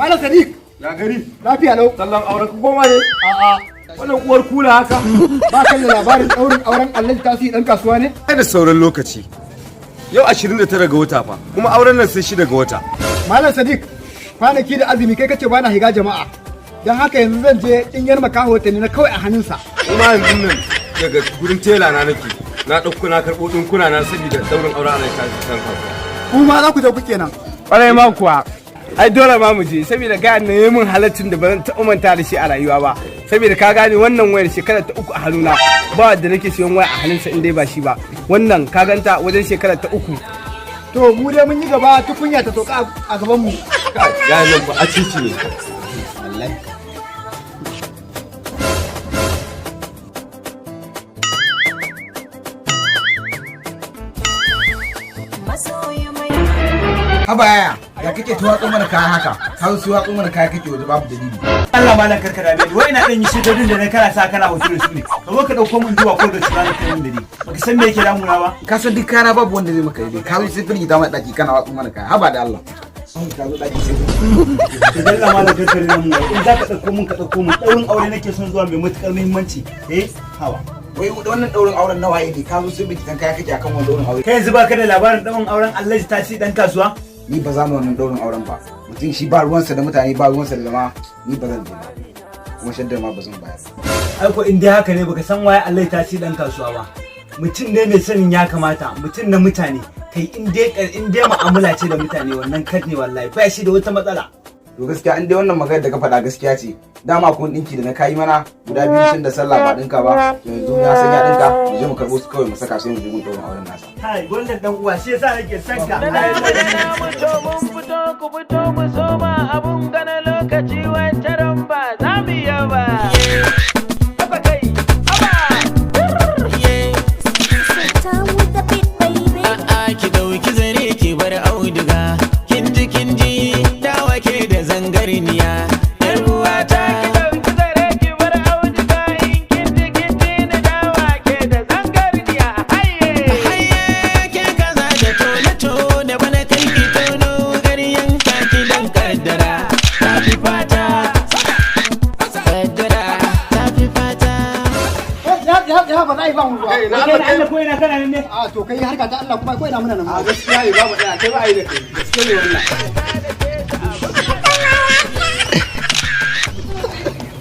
Malam Sadiq. Ya gari? Lafiya lau. Sallan auren ka goma ne? A'a. Wannan uwar kula haka. Ba kan da labarin ɗaurin auren Alhaji Tasi ɗan kasuwa ne? Ai da sauran lokaci. Yau 29 ga wata fa, kuma auren nan sai 6 ga wata. Malam Sadiq, kwanaki da azumi kai kace bana higa jama'a. Don haka yanzu zan je ɗinyar makaho ta na kawai a hannunsa. Kuma yanzu nan daga gurin tela na nake. Na ɗauko na karɓo ɗinkuna na saboda daurin auren Alhaji Tasi ɗan kasuwa. Kuma za ku je ku kenan. Kwarai ma kuwa. Ai dole ma mu je, saboda ga ne yi min halaccin da ba zan taɓa manta da shi a rayuwa ba. Saboda ka gane, wannan wayar shekara ta 3 a hannuna, ba wanda nake siyan waya a hannunsa in dai ba shi ba. Wannan ka ganta wajen shekara ta 3. To, mu dai mun yi gaba, tukunya ta sauka a gaban mu. Kai, ga nan ba a cici ne. Wallahi. Haba yaya, ya kake ta watso mana kaya haka? Ka zo su watso mana kaya kake waje babu dalili. Allah malam, karka dame ni. Wai ina dan yi shaidodin da na kana sa kana hoto da su ne. Ka zo ka dauko min zuwa ko da su ranar kai mun da ni. Baka san me yake damuna ba. Ka san duk kayana babu wanda zai maka daidai. Ka zo sai firgita mana daki kana watso mana kaya. Haba da Allah. Ka zo daki sai To dan Allah malam, karka dame mu. In za ka dauko min, ka dauko min. Daurin aure nake son zuwa mai matukar muhimmanci. Eh, hawa. Wai wannan daurin auren nawa ne? Ka zo sai bikitan kaya kake akan wannan daurin aure. Kai yanzu baka da labarin daurin auren Alhaji Tasi dan kasuwa? Ni ba za mu wannan daurin auren ba. Mutum shi ba ruwansa da mutane, ba ruwansa da jama'a. Ni ba zan je ba. Kuma shaddar ma ba zan bayar. Ai ko in dai haka ne, baka san waye Alhaji Tasi dan kasuwa ba. Mutum ne mai sanin ya kamata, mutum na mutane. Kai, in dai mu'amala ce da mutane, wannan kad ne wallahi, ba shi da wata matsala. To gaskiya, in dai wannan magana da ka faɗa gaskiya ce, dama kun dinki da na kayi mana guda biyu shin da sallah ba dinka ba, to yanzu na san ya dinka, mu je mu karɓo su kawai mu saka, sai mu je mun daurin auren nasa. Kai, wannan dan uwa shi yasa nake son ka. Mun fito, ku fito mu soma abun gana lokaci, wancan ba za mu yi ba. Haba kai, haba! Down with the beat, baby. A'a, ki dauki zare ki bar auduga. Kin ji, kin ji, dawa ke da zangarniya. Yar uwata. Ki ɗauki zare ki bar auduga, in kin ji, kin ji ni, dawa ke da zangarniya. Haye! Haye, ke kaza da tone tone bana kai ki tono garyan kaki dan kaddara. Ta fi fata. Kaddara ta fi fata. Ya ya ya, ba za a yi ba mu ruwa. Kai, na Kai da Allah, ko ina kana nan ne? A to, kai harka ta Allah kuma ko ina muna nan. A gaskiya ne, babu ɗaya, kai ba a yi da kai. Gaske ne wannan.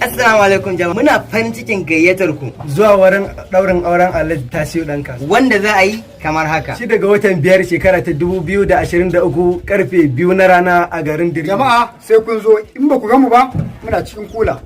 Assalamu alaikum jama'a. Muna farin cikin gayyatar ku zuwa wurin ɗaurin auren Alhaji Tasiu ɗan kasuwa. Wanda za a yi kamar haka. 6 ga watan 5, shekara ta 2023, karfe 2 na rana a garin Dirimi. Jama'a, sai kun zo, in ba ku gamu ba muna cikin kula.